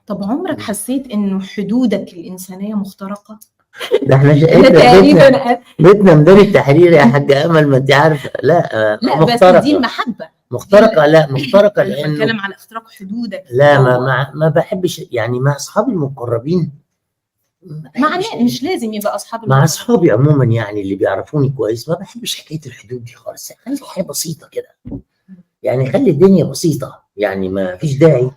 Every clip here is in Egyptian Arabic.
طب عمرك حسيت انه حدودك الانسانية مخترقه؟ ده احنا انا شقتنا، تقريبا بيتنا ميدان التحرير يا حاجة امل، ما انت عارفه. لا لا بس دي مخترقه، المحبة، مخترقه، لا مخترقه انا لانه بتكلم على اختراق حدودك. لا ما بحبش يعني مع اصحابي المقربين، مع مش لازم يبقى اصحاب مع المقربين. اصحابي عموما يعني اللي بيعرفوني كويس ما بحبش حكاية الحدود دي خالص. خلي الحياة بسيطة كده يعني، خلي الدنيا بسيطة يعني، ما فيش داعي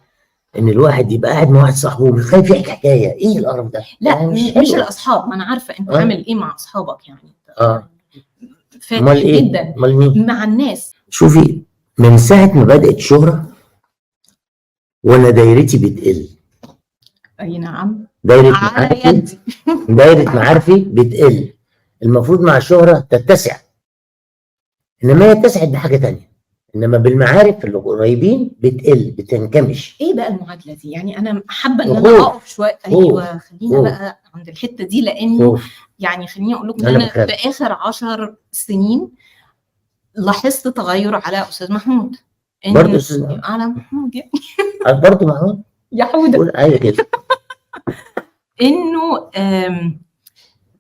ان الواحد يبقى قاعد مع واحد صاحبه خايف يحكي حكاية. ايه القرف ده؟ لا يعني مش الاصحاب، ما انا عارفه انت عامل ايه مع اصحابك يعني. فاتح امال ايه؟ جدا امال مين؟ مع الناس. شوفي، من ساعة ما بدات شهره وانا دايرتي بتقل. اي نعم، دايرة على معارفي، يدي. دايرة معارفي بتقل. المفروض مع الشهرة تتسع، انما هي اتسعت بحاجة ثانية، انما بالمعارف اللي قريبين بتقل، بتنكمش. ايه بقى المعادلة دي؟ يعني انا حابة ان انا اقف شوية. ايوه خلينا بقى عند الحتة دي، لانه يعني خليني اقول لكم ان انا في اخر 10 سنين لاحظت تغير على استاذ محمود. برضه استاذ محمود؟ على محمود يعني برضه محمود؟ يا حوده ايوه كده. انه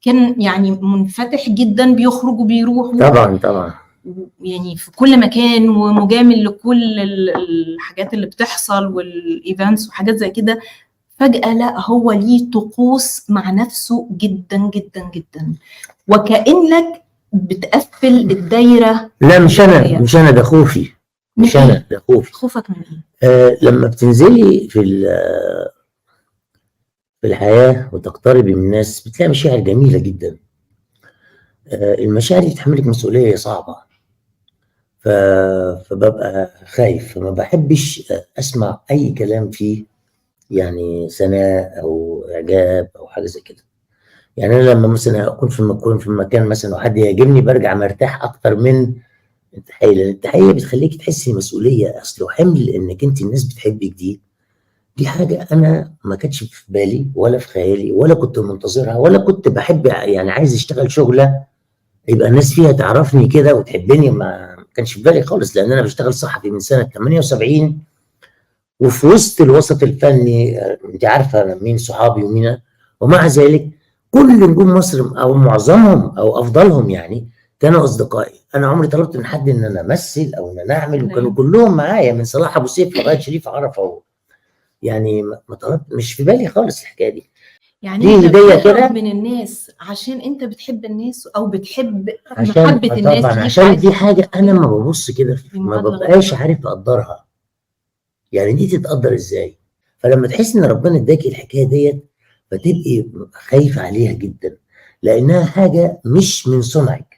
كان يعني منفتح جدا، بيخرج وبيروح طبعا طبعا، يعني في كل مكان، ومجامل لكل الحاجات اللي بتحصل وال events وحاجات زي كده. فجأة لا، هو ليه طقوس مع نفسه جدا جدا جدا، وكأنك بتقفل الدايرة. لا مش انا، مش انا، ده خوفي. مش انا، ده خوفي. خوفك من ايه؟ لما بتنزلي في الحياة وتقتربي من الناس بتلاقي مشاعر جميلة جدا. المشاعر دي بتحملك مسؤولية صعبة، فببقى خايف، فما بحبش اسمع اي كلام فيه يعني ثناء او اعجاب او حاجة زي كده. يعني انا لما مثلا اكون في مكان مثلا وحد يعجبني برجع مرتاح اكتر من التحية، لان التحية بتخليك تحسي مسؤولية، اصل حمل انك انت الناس بتحبك. دي حاجة انا ما كانتش في بالي ولا في خيالي، ولا كنت منتظرها، ولا كنت بحب يعني عايز اشتغل شغله يبقى الناس فيها تعرفني كده وتحبني، ما كانش في بالي خالص، لان انا بشتغل صحفي من سنة 78 وفي وسط الوسط الفني، انت عارفه انا مين صحابي ومين، ومع ذلك كل نجوم مصر او معظمهم او افضلهم يعني كانوا اصدقائي. انا عمري طلبت من حد ان انا امثل او ان انا اعمل، وكانوا كلهم معايا من صلاح ابو سيف لغاية شريف عرفه، يعني ما طلبت، مش في بالي خالص الحكاية دي. يعني انت بتهرب من الناس عشان انت بتحب الناس، او بتحب محبة الناس؟ طبعا، عشان دي حاجة انا ما ببص كده ما ببقاش عارف اقدرها، يعني دي تتقدر ازاي؟ فلما تحس ان ربنا اداكي الحكاية ديت فتبقي خايفة عليها جدا، لانها حاجة مش من صنعك.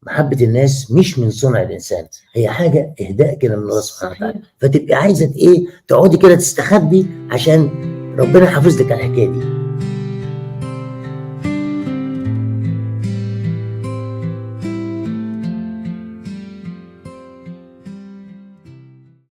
محبة الناس مش من صنع الانسان، هي حاجة اهداء كده من الله سبحانه وتعالى، فتبقي عايزه ايه؟ تقعدي كده تستخبي عشان ربنا حافظ لك على الحكاية دي.